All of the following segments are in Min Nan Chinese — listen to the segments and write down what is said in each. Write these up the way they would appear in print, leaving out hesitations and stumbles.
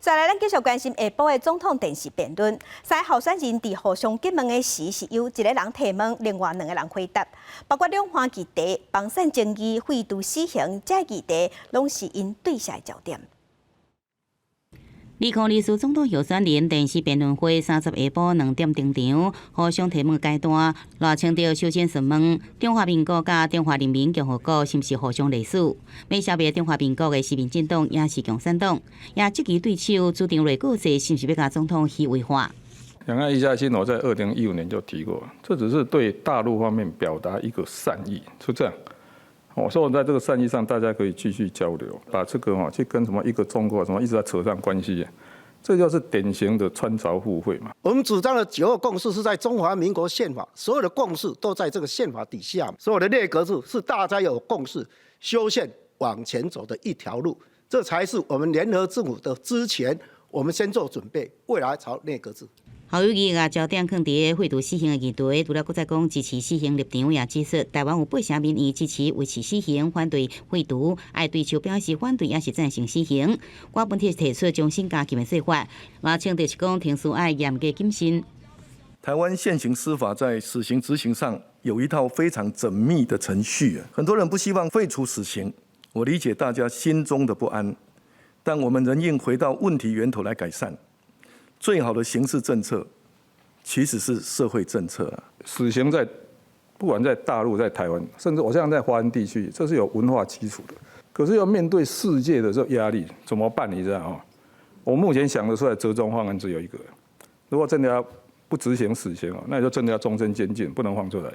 再來，咱繼續關心下晡的總統電視辯論。三个候選人佇互相詰問的時，是由一個人提問，另外兩個人回答。包括兩岸議題、房產爭議、廢除死刑，這議題攏是𪜶對射的焦點。2024總統候選人電視辯論會30下晡2點登場，互相提問階段，賴清德首先詢問中華民國佮中華人民共和國是毋是互相類似，欲消滅中華民國的是民進黨抑是共產黨，也質疑對手主張內閣制是毋是欲共總統虛位化。兩岸一家親，我在2015年就提過，這只是對大陸方面表達一個善意，是這樣。我說我在這個善意上，大家可以繼續交流，把這個哈去跟什麼一個中國什麼一直在扯上關係，這就是典型的穿鑿附會嘛。我們主張的九二共識是在中華民國憲法，所有的共識都在這個憲法底下，所有的內閣制是大家有共識、修憲往前走的一條路，這才是我們聯合政府的之前，我們先做準備，未來朝內閣制。侯友宜共焦點囥佇廢除死刑的議題，除了閣再講支持死刑立場，也指出台灣有八成民意支持維持死刑，反對廢除，愛對手表示反對，抑是贊成死刑。郭文鐵提出終身監禁的說法，賴清德是講程序愛嚴格謹慎。台灣現行司法在死刑執行上有一套非常縝密的程序，很多人不希望廢除死刑，我理解大家心中的不安，但我們仍應回到問題源頭來改善。最好的刑事政策，其實是社會政策啊。死刑在不管在大陸、在台灣，甚至我相信在華人地區，這是有文化基礎的。可是要面對世界的這個壓力，怎麼辦？你知道嗎？我目前想得出來折中方案只有一個。如果真的要不執行死刑哦，那就真的要終身監禁，不能放出來。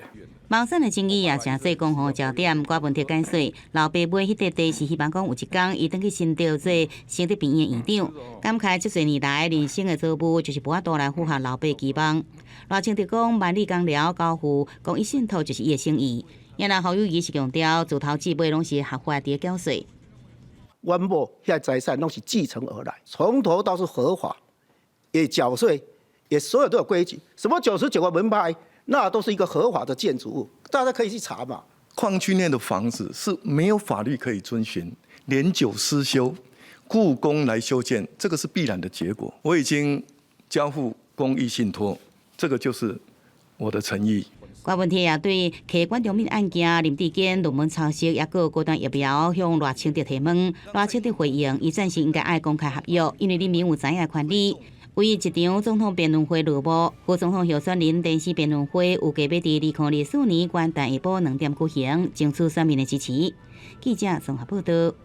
房產的爭議也成做攻防焦點。郭文鐵解說，老爸買彼塊地是希望講有一工伊轉去新竹做成德病院院長，感慨這濟年來人生的造物就是無法度來符合老爸期望。賴清德講萬里工寮交付公益信託就是伊的心意。也若侯友宜是強調，自頭至尾攏是合法佇繳稅。阮某遐財產攏是繼承而來，從頭到是合法，也繳稅，也所有都有規矩。什麼99個門牌，那都是一個合法的建築物，大家可以去查嘛。礦區內的房子是沒有法律可以遵循，年久失修，故宮來修建，這個是必然的結果。我已經交付公益信託，這個就是我的誠意。郭文鐵也對客觀中敏案件林智堅論文抄襲，抑閣高端疫苗向賴清德提問，賴清德回應，伊贊成應該愛公開合約，因為人民有知影權利。唯一一場總統辯論會落幕，副總統候選人電視辯論會預計欲佇2024年元旦下晡2點舉行，爭取選民的支持。記者綜合報道。